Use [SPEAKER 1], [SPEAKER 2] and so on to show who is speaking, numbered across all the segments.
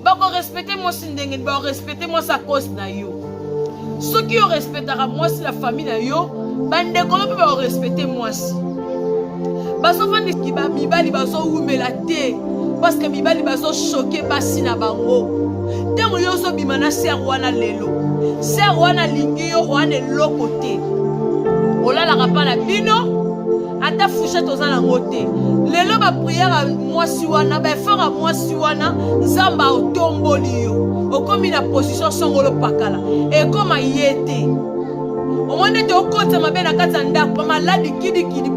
[SPEAKER 1] Bakorespecte mwasi ndenge nini? Bakorespecte mwasi a cause na yo. Soki yo respectaka mwasi na famille na yo, bandeko no mpe bakorespecte mwasi. Bazofandisi mibali bazowumela te parce que mibali bazochoke basi na bango. Ntango yo ozobima na sere wana lelo, sere wana alingi yo wana eloko te, olalaka mpa na bino ata fourchette oza nango te. Lelo bapriere ya mwasi wana, baeffort ya mwasi wana, Nzambe otomboli yo, okomi na position songolo pakala, ekoma ye te. Omoni ete okotisa mabe na kati ya ndako, bamaladi kidikidi.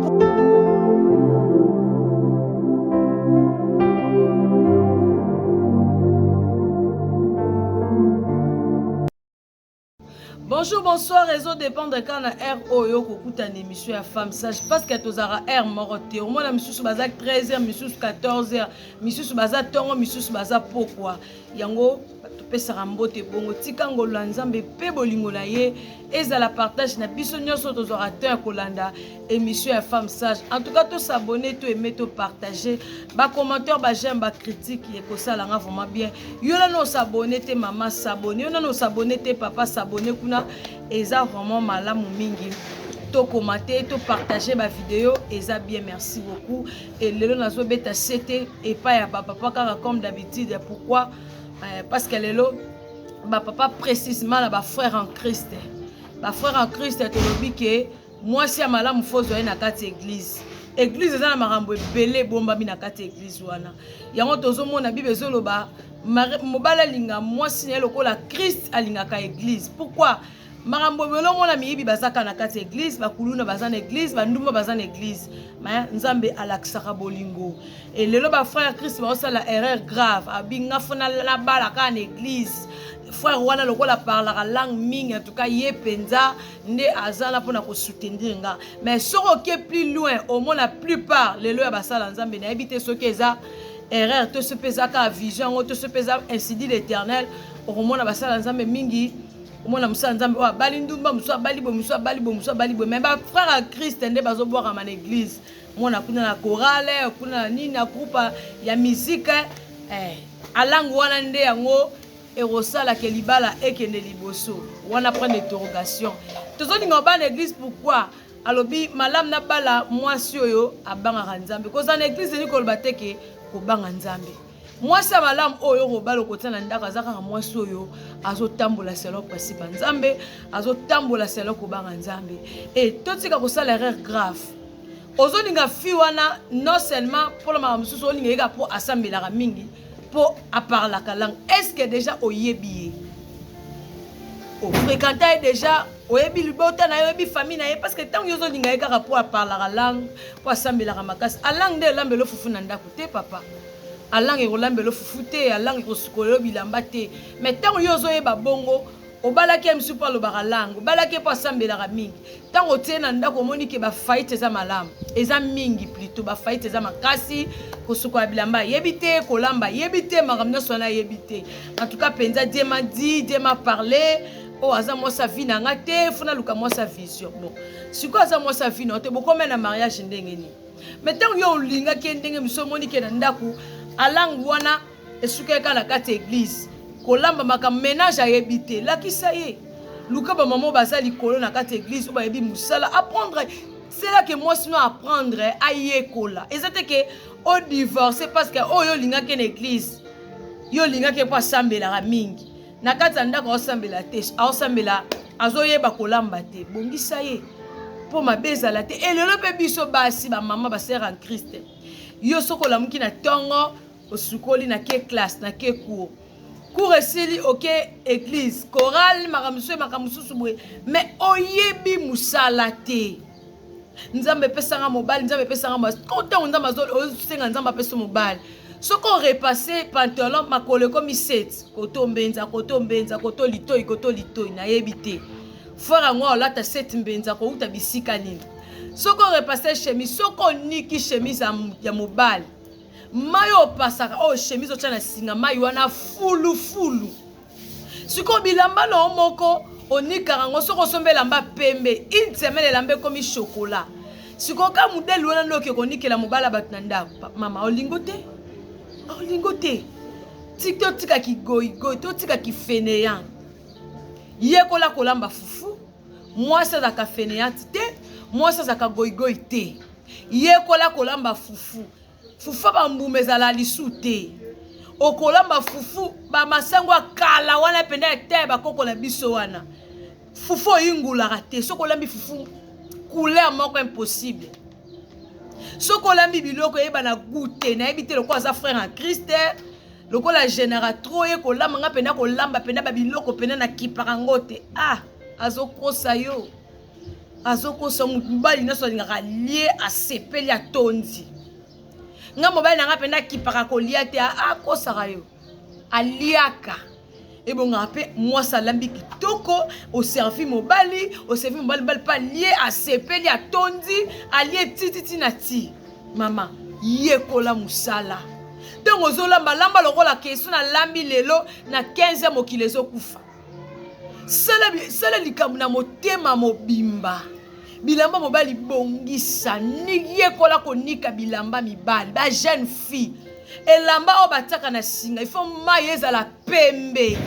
[SPEAKER 1] Bonjour, bonsoir, réseau dépendre quand na heure oyo kokuta na émission ya femme sage parce que tozalaka heure moko te. Omona misusu baza 13h, misusu 14h, misusu baza tongo, misusu baza pokwa. Yango topesaka mbote bongo. Tika ngolu ya Nzambe pe bolingo na ye ezala partage na biso nyonso tozwaka temps ya kolanda émission ya femme sage. En tout cas, to s'abonner, to aimer, to partager, ba commentaire, ba j'aime, ba critique ekosala nga vraiment bien. Yo nano s'abonner te mama s'abonner, yo nano s'abonner te papa s'abonner kuna eza vraiment malamu mingi. To commenter, to partager ba vidéo eza bien, merci beaucoup. Et lelo nazo beta sete et pas ya papa kaka comme d'habitude. Pourquoi? Parce que lelo ba papa précisément na ba frères en Christ. Ba frères en Christ tolobi ke mwasi ya malamu fo ozwa ye na kati ya église. Église eza na makambo ebele ebombami na kati ya église wana. Yango tozomona Bible ezoloba mobali alinga mwasi na ye lokola Christ alingaka église. Pourquoi? Makambo ebele omona miyibi bazaka na kati ya église, bakuluna baza na église, bandumba baza na église. Mais Nzambe alakisaka bolingo. Et lelo ba frère Christ baosala erreur grave. Abinga fo na bala kaka na église. Frère wana lokola parlaka langue mingi, en tout cas ye penza nde azala mpona kosoutenir nga. Mais soki oke plus loin, omona plupart lelo ya basala Nzambe, nayebi te soki eza erreur to soki eza kaka vision yango to soki eza ainsi dit l'Éternel. Okomona basala Nzambe mingi, omona mosala Nzambe oyo abali ndumba, mosusu abali boye, mosusu abali boye, mosusu abali boye. Mais ba frère ya Christ nde bazobwakama na église. Mona kuna na chorale, kuna na nini, na groupe ya musique, alangue wana nde yango ekosala ke libala ekende liboso. Wana point d'interrogation. Tozolinga obala na église pourquoi? Alobi malamu na bala mwasi oyo abangaka Nzambe. Kozala na église elingi koloba te ke kobanga Nzambe. Mwasi ya malamu oyo okobala okotia na ndako aza kaka mwasi oyo azotambola selon principe ya Nzambe, azotambola selon kobanga Nzambe. Et totika kosala erreur grave. Ozolinga fille wana non seulement mpona makambo mosusu, olinga ye kaka mpo asambelaka mingi, mpo aparlaka langue. Est-ce que déjà oyebi ye? Ofréquenta ye déjà, oyebi libota na ye, oyebi famille na ye? Parce que ntango yo ozolinga ye kaka mpo aparlaka langue, mpo asambelaka makasi, alangue nde elambela fufu na ndako te papa. Alangue ekolambela fufu te, alangue ekosukola yo bilamba te. Mais ntango yo ozoyeba bongo, obalaki ye mosusu mpo alobaka langue, obalaki ye mpo asambelaka mingi. Ntango otie na ndako omoni ke bafaite eza malamu, eza mingi plutôt bafaite eza makasi, kosukola bilamba ayebi te, kolamba ayebi te, makambo nyonso wana ayebi te. En tout cas mpenza Dieu m'a dit, Dieu m'a parlé, oyo aza mwasi ya vie na nga te, fo naluka mwasi ya vision. Bon, sikoyo aza mwasi ya vie na yo te, bokomi na mariage ndenge nini? Mais ntango yo olingaki ye ndenge mosusu, omoni ke na ndako alangue wana esukaki kaka na kati ya église, kolamba makambo ménage ayebi te, lakisa ye. Luka bamama oyo baza likolo na kati ya église oyo bayebi mosala, apprendre. C'est là que mwasi no apprendre, ayekola. Eza te ke odivorce parce que oyo olingaki na église, yo olingaki mpo asambelaka mingi na kati ya ndako, aosambela te, aosambela azoyeba kolamba te. Bongisa ye mpo mabe ezala te. Elelo mpe biso basi, bamama, basere en Christ, yo soki olamuki na ntongo, osukoli, na ke classe, na ke cours, cours esili, oke église, chorale, makambo mosusu, makambo mosusu boye, mais oyebi mosala te. Nzambe epesanga mobali, Nzambe epesanga mwasi. Ntango Nzambe osenga Nzambe apesa mobali, soki orepasse pantalon, makolo ekomi sete, koto mbenza, koto mbenza, koto litoi, koto litoi, nayebi te frère yango olata sete mbenza kouta bisika nini. Soki orepasse chemise, soki oniki chemise ya mobali, mai oyo opasaka oyo chemise otya na singa, mai wana fulufulu. Sikoyo bilamba na yo moko onikaka yango, soki osombi elamba pembe, une semaine elamba ekomi chocolat. Sikoyo ka modele wana nde oke konikela mobali ya bato na ndako. Mama olingo te, olingo te. Totika kigoigoi, totika kifeneant. Yekola kolamba fufu. Mwasi azalaka fainéante te, mwasi azalaka goigoi te. Yekola kolamba fufu. Fufu bambuma ezala lisu te. Okolamba fufu bamasango ya kala wana mpenza ya te bakoko na biso wana. Fufu oyingulaka te. Soki olambi fufu couleur moko impossible. Soki olambi biloko eyeba na goût te, nayebi te lokola aza frère en Christ, lokola généra trop ye kolamba nga mpenza kolamba mpenza babiloko mpenza na kipaka yango te. Ah, azokosa yo, azokosa. Mobali nyonso alingaka lie, asepeli, atondi. Nga mobali na nga mpenza akipaka kolia te, akosaka yo, aliaka. Ebongaka mpe mwasi alambi kitoko, oservi mobali, oservi mobali, mobali mpe alie, asepeli, atondi, alie tititi na ti. Mama, yekola mosala. Ntango ozolamba, lamba lokola keso nalambi lelo na 15 mokili ezokufa. Sala likambo na motema mobimba. Bilamba mobali bongisa, yekola konika bilamba mibali. Ba jeune fille, elamba oyo batiaka na singa, il faut mai ezala pembe,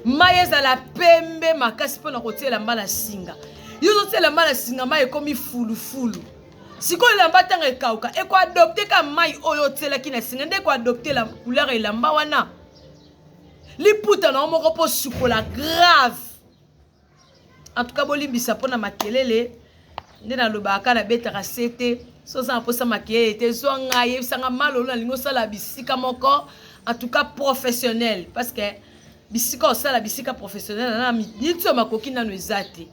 [SPEAKER 1] mai ezala pembe makasi mpona kotia elamba na singa. Yo ozotia elamba na singa, mai ekomi fulufulu. Sikoyo elamba ntango ekauka, ekoadopte ka mai oyo otielaki na singa, nde ekoadopte la couleur elamba wana. Liputa na yo moko mpo sukola grave. En tout cas, bolimbisa mpona makelele nde nalobaka, nabetaka se te. So oza na mposa makelele te, zwa ngai, yebisanga malolo, nalingi osala bisika moko en tout cas professionnel, parce que bisika osala bisika professionnel na niti oyo makoki nano eza te.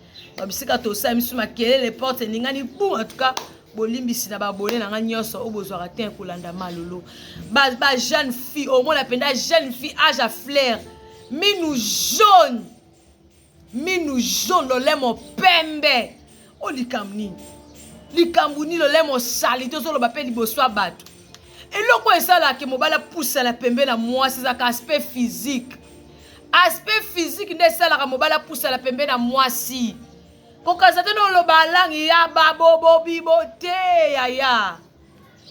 [SPEAKER 1] Bisika tosala misu makelele, porte eningani bu. En tout cas, bolimbisi na babone na nga nyonso oyo bozwaka te kolanda malolo. Ba jeune fille, omona mpenza jeune fille âge ya fleur, minu jaune, minu jaune, lolemo pembe. O likambo nini, likambo nini? Lolemo sali te, ozoloba mpe liboso ya bato. Eloko oyo esalaka mobali apusana pembe na mwasi ezalaka aspect physique. Aspect physique nde esalaka mobali apusana pembe na mwasi. Kokaza te na oloba alangi ya babobobibo te, yaya.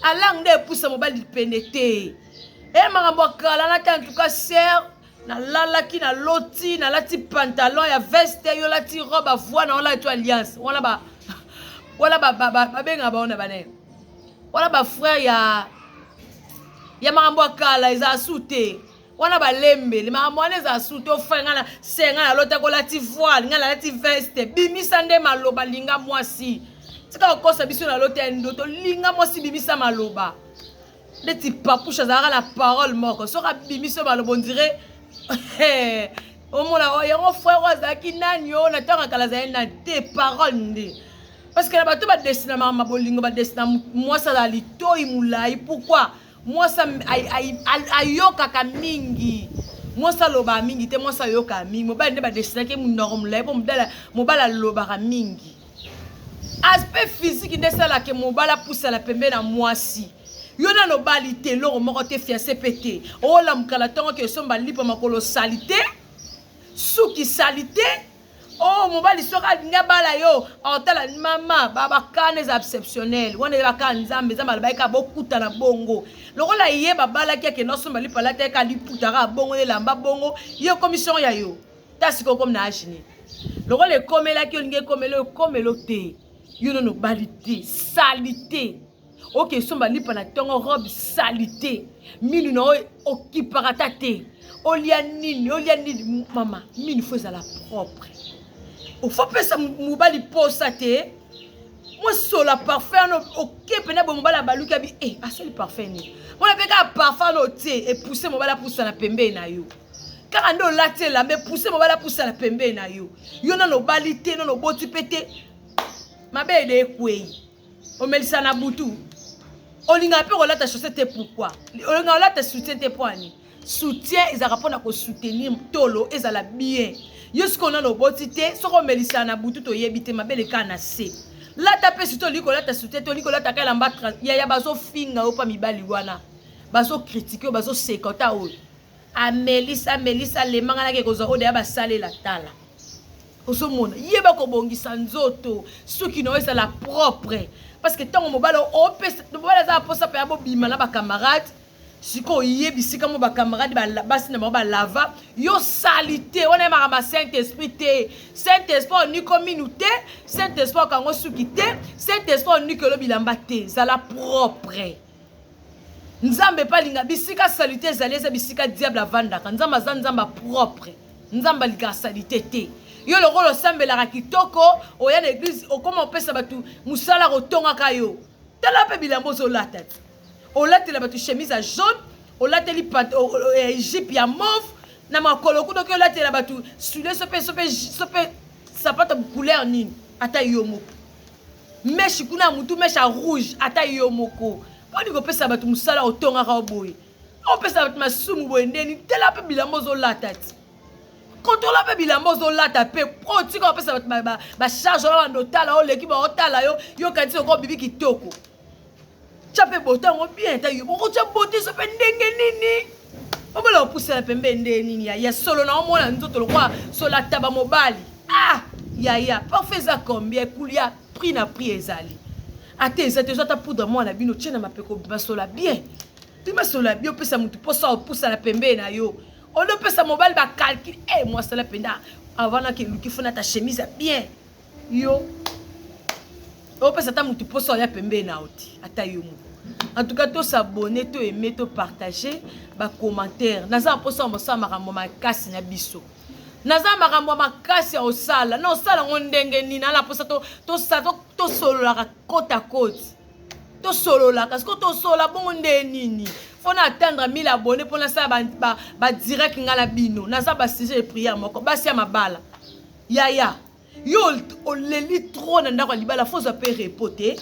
[SPEAKER 1] Alangi nde epusa mobali pene te. E makambo ya kala na te. En tout cas, sœur, nalalaki, naloti nalati pantalon ya veste, yo lati robe avoi na olati alliance wana. Ba wana babengaka bango na banene wana, bafrère ya makambo ya kala ezala su te wana, balembele makambo wana ezala su te. Ofai ngai na se ngai nalotaki olati voile, ngai nalati veste. Bimisa nde maloba, linga mwasi, tika kokosa biso. Nalota ya ndoto, linga mwasi, bimisa maloba. Neti Papouche azalaka na parole moko, soki abimisi oyo maloba, ondire omona yango. Frère oyo azalaki nani oyo na ntango ya kala, azali nani te? Parole nde, parce que na bato badesina makambo bolingo, badesina mwasi azala litoi molai. Pourquoi? Mwasi ayokaka mingi, mwasi alobaka mingi te, mwasi ayokaka mingi. Mobali nde badesinaki monoko molai mpo mobali alobaka mingi. Aspect physique nde esalaka mobali apusana pembe na mwasi. Yo nano obali te, eloko moko te, fiancé mpe te, olamuka na ntongo ke esomba lipa, makolo sali te, suki sali te. O oh, mobali soki alingi abala yo, aotala mama bakana eza exceptionnel wana, eza kaka Nzambe. Nzambe alobaki kaka bokutana bongo. Lokola ye babalaki, akende osomba lipa, alata ye kaka liputa kaka bongo, elamba bongo. Ye okomi son ya yo ta sikoyo, okomi na age nini? Lokola ekomelaki, olingi ekomela oyo, ekomelo te. Yo nono obali te, sali te, oke esomba lipa na ntongo, robe sali te, minu na oyo okipaka ta te. Olia nini, olia nini? Mama, minu faut ezala propre. Ofo pesa mobali posa te. Mosola parfum wana, oke mpena boye, mobali abaluki, abi e asali parfum nini mpona mpe kaka parfum wana otie, epousse mobali apusana pembeni na yo. Kaka nde olati elamba, epousse mobali apusana pembeni na yo. Yo nano obali te, nano oboti mpe te, mabe ede ekwei. Omelisa na butu, olingaka mpe kolata chaussette te. Pourquoi olingaka kolata soutien te? Mpo ani soutien ezalaka mpona kosoutenir tolo ezala bien. Yo sikoyo nano oboti te, soki omelisaka na butu, toyebi te, mabele kaka na se. Lata mpe soutien. Olingi kolata soutien te, olingi kolata ka elamba yaya. Bazofinga yo mpa mibali wana, bazocritiquer yo, bazoseka ota oyo amelisa, amelisa, alemanga nake kozwa oyo deya basalela. Tala, ozomona, yeba kobongisa nzoto, suki na yo ezala propre, parce que ntango mobali opesa, mobali aza na mposa mpe ya bobima na bacamarade. Sikoyo oye bisika mo bacamarade basi na bango balava yo sali te wana ye makambo ya saint esprit te. Saint esprit oniko minu te, saint esprit okango suki te, saint esprit onikelo bilamba te. Zala propre. Nzambe mpe alinga bisika salite ezali, eza bisika diable avandaka. Nzambe aza nzambe propre, nzambe alingaka salite te. Yo lokola osambelaka kitoko, oya na eglise, okoma opesa bato mosala kotongaka yo. Tala mpe bilamba ozolata te, olatela bato chemise ya jaune, olateli jupe ya mauve na makolo kuna, oki olatela bato soulier sope sope sope sapato couleur nini, ata yo moko mèche kuna ya mutu, mèche ya rouge, ata yo moko. Mponi kopesa bato mosala otongaka boye, opesa bato masumu boye ndeni? Tala mpe bilamba ozolata ti, kontrola mpe bilamba ozolata mpe po otika opesa bato bacharge wana. Bando otala, oleki baotala yo, yokanisi oko bibi kitoko. Tya mpe bote yango bien, ata yo okotya bote so mpe ndenge nini, omona opusana pembe nde nini ya solo na omona nzoto lokola solo ataba mobali. Ah yaya, parfum eza combien? Ekulia prix na prix ezali, ata eza te, eza ata poudre mwana bino tie na mapeko, basola bien, bima sola bien, opesa motu mposa opusana pembeni na yo. Oyo opesa mobali bacalcule e mwasala mpenza avanaki eluki fona ata chemise ya bien, yo opesa ata motu mposa oya pembeni na yo te, ata yo moko. En tout cas, tos'abonner, toaimer, topartager, bacommentaire. Naza mposa ya mosala makambo makasi na biso, naza makambo ya makasi ya kosala na osala yango ndenge nini. Ala mposa tosololaka côte à côte, tosololaka sikoyo, tosolola bongo nde nini. Fo na atteindre 1000 abonné mpo nasala badirect nga na bino. Naza basujet de prière moko, basi ya mabala. Yaya, yo oleli trop na ndako ya libala, fo ozwa mpe repos te.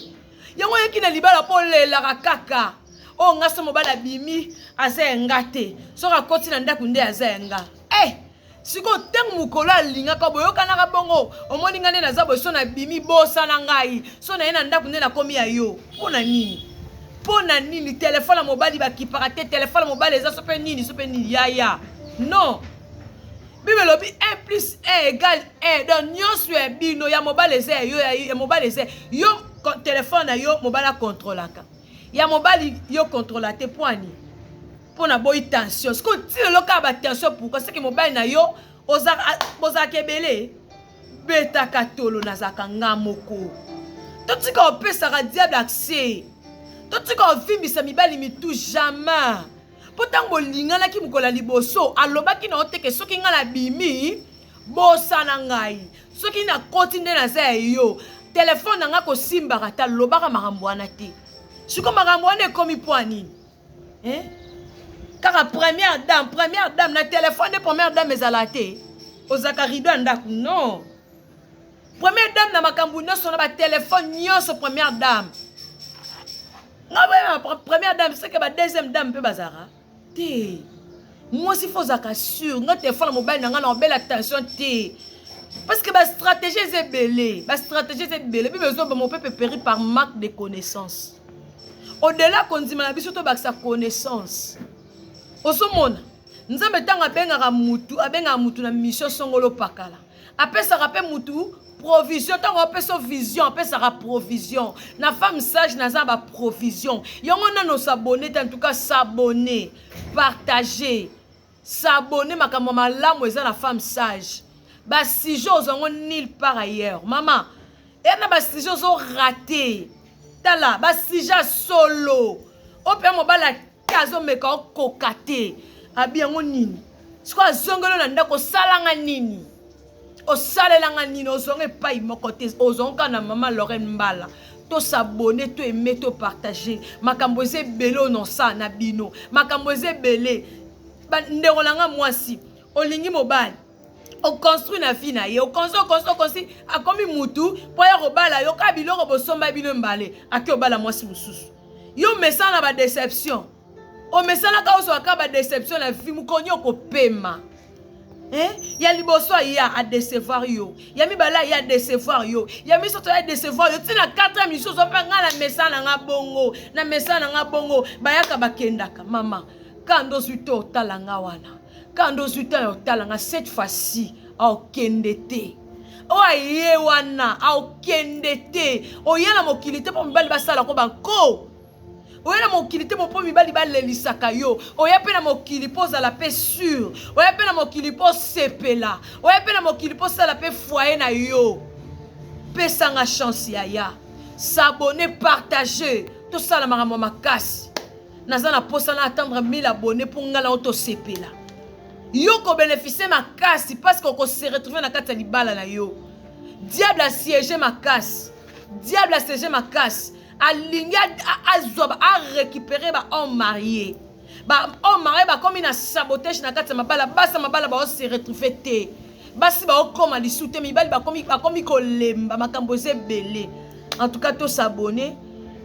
[SPEAKER 1] Yango oyeki na libala mpo olelaka kaka. Oyo nga so mobali abimi, aza ya nga te. Soki akoti na ndako nde aza ya nga. Eh, sikoyo ntango mokolo alingaka boyokanaka bongo, omoni nga nde naza boye, so nabimi bosana ngai, so naye na ndako nde nakomi ya yo. Mpo na nini? Mpo na nini telefone ya mobali bakipaka te? Telefone ya mobali eza so mpe nini, so mpe nini, yaya? Non, Bible elobi 1 plus 1 égale 1. Donc nyonso ya bino, ya mobali eza ya yo, ya mobali eza yo. Telefone na yo mobali akontrolaka, ya mobali yo kontrola te. Mpo ani? Mpo na boyi tension. Sikoyo ti lelo kaka batension. Pourquoi? Seke mobali na yo bozalaka ebele, betaka tolo. Nazalaka nga moko. Totika opesaka diable accès, totika ovimbisa mibali mitu, jamais. Mpo ntango bolinganaki mokolo ya liboso, alobaki na yo teke soki ngai nabimi, bosana ngai, soki nakoti nde naza ya yo, telefone na ngai kosimbaka te. Alobaka makambo wana te. Sikoyo makambo wana ekomi mpo ya nini, eh? Kaka première dame, première dame na telefone nde première dame ezala te. Ozalaka rideau ya ndako? Non, première dame na makambo nyonso, na batelefone nyonso, première dame nga boyeba première dame seke ba deuxième dame mpe bazalaka te. Mwasi fo ozalaka sûr. Nga telefone ya mobali na nga na obela attention te, parce que bastratégie eza ebele, bastratégie eza ebele. Bible ezoba mon peuple péri par manque de connaissance. Au-delà kondima na biso, tobakisa connaissance. Ozomona Nzambe ntango abengaka mutu, abengaka mutu na mission songolo pakala, apesaka mpe mutu provision. Ntango apesa vision, apesaka provision. Na femme sage naza baprovision yango. Nano s'abonner te? En tout cas, s'abonner, partager, s'abonner. Makambo malamu eza na femme sage. Basujet ozwango nulle part ailleurs. Mama eya na basujet ozorater. Tala basujet ya solo oyo mpe mobali ate azomeka okoka te. Abi yango nini? Sikoyo azongeli na ndako, osalanga nini? Osalelanga nini? Ozonga epai moko te, ozonga kaka na mama Lorraine Mbala. Tos'abonner, toaimer, topartager. Makambo eza ebele oyo nosala na bino, makambo eza ebele. Ndeko na nga mwasi, olingi mobali, oconstruire na vie na ye, oconstruire, oconstruire, oconstruire, akomi mutu mpo ya kobala yo. Kaka biloko bosomba bino mbale, ake obala mwasi mosusu. Yo mesana na badéception, omesanaka ozwaka badéception na vie. Mokoni okopema, eh? Ya liboso aya adécevoir yo, ya mibale aya adécevoir yo, ya misato aya adécevoir yo, ntina 4 misusu mpe. Ngai na mesa na nga bongo, na mesa na nga bongo, bayaka bakendaka. Mama, kanda ozwi te, otala nga wana, kanda ozwi te, otala nga. Cette fois-ci aokende te. Oyo aye wana aokende te. Oya na mokili te mpo mibali basalako banko. Oya na mokili te mpo mibali balelisaka yo. Oya mpe na mokili mpo ozala mpe sur. Oya mpe na mokili mpo osepela. Oya mpe na mokili mpo osala mpe foyer na yo. Pesanga chance yaya. S'abonner, partager. Tosala makambo makasi. Naza na posa na attendre 1000 abonnés mpo ngai na yo tosepela. Yo ko bénéficier makasi parce que oko se retrouver na kati ya libala na yo. Diable assiégé makasi. Diable assiégé makasi. Alingi azwa a récupérer ba hommes mariés. Ba hommes mariés bakomi na sabotage na kati ya mabala, basi ya mabala bao se retrouver te. Basi baokoma lisu te, mibali bakomi bakomi kolemba makambo eza ebele. En tout cas to s'abonner.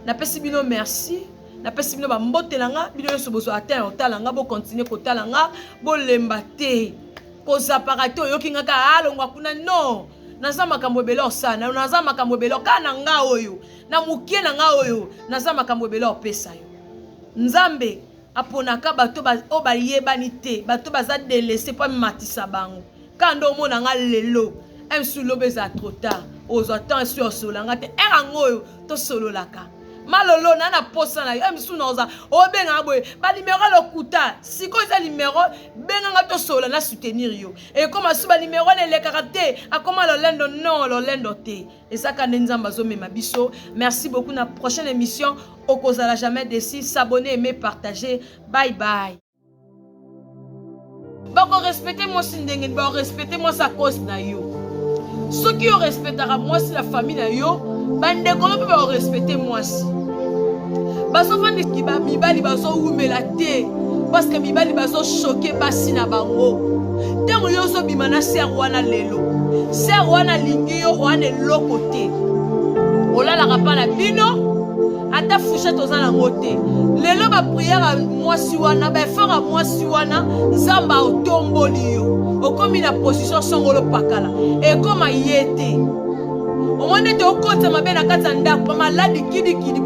[SPEAKER 1] Napesi bino merci. Napesi bino ba mbote na nga, bino nyonso bozwa atteint otala nga, bo continuer kotala nga, bolemba te. Kozapaka te oyoki nga kaka alongwa kuna non. Naza makambo ebele osala, naza makambo ebele kaka na nga oyo, na mokie na nga oyo, naza makambo ebele opesa yo. Nzambe aponaka bato oyo bayebani te, bato baza délaissé po amatisa bango. Kaka nde omona nga lelo, msu lobi ezala trop tard, ozwa temps esi osolola nga te. Heure yango oyo tosololaka. Malolo na na posa na yo, msu na oza obengaka boye ba numéro lokuta. Sikoyo eza numéro benganga tosolola na soutenir yo. Ekoma su ba numéro wana elekaka te, akoma lolendo non, lolendo te. Ezaka nde Nzambe azomema biso. Merci beaucoup na prochaine émission okozala jamais déçu. S'abonner, aimer, partager. Bye bye. Bako respecter mwasi ndenge nini? Bako respecter mwasi à cause na yo. Soki yo respectaka mwasi na famille na yo, bandeko no mpe bako respecter mwasi. Bazofandi ba mibali bazowumela te parce que mibali bazo choquer basi na bango. Ntango yo ozobima na sœur wana lelo, sœur wana alingi yo wana eloko te, olalaka mpa na bino ata fourchette oza nango te. Lelo ba prière ya mwasi wana, ba effort ya mwasi wana, Nzambe otomboli yo, okomi na position songolo pakala, ekoma ye te. Omoni ete okotisa mabe na kati ya ndako, ba maladi kidikidi.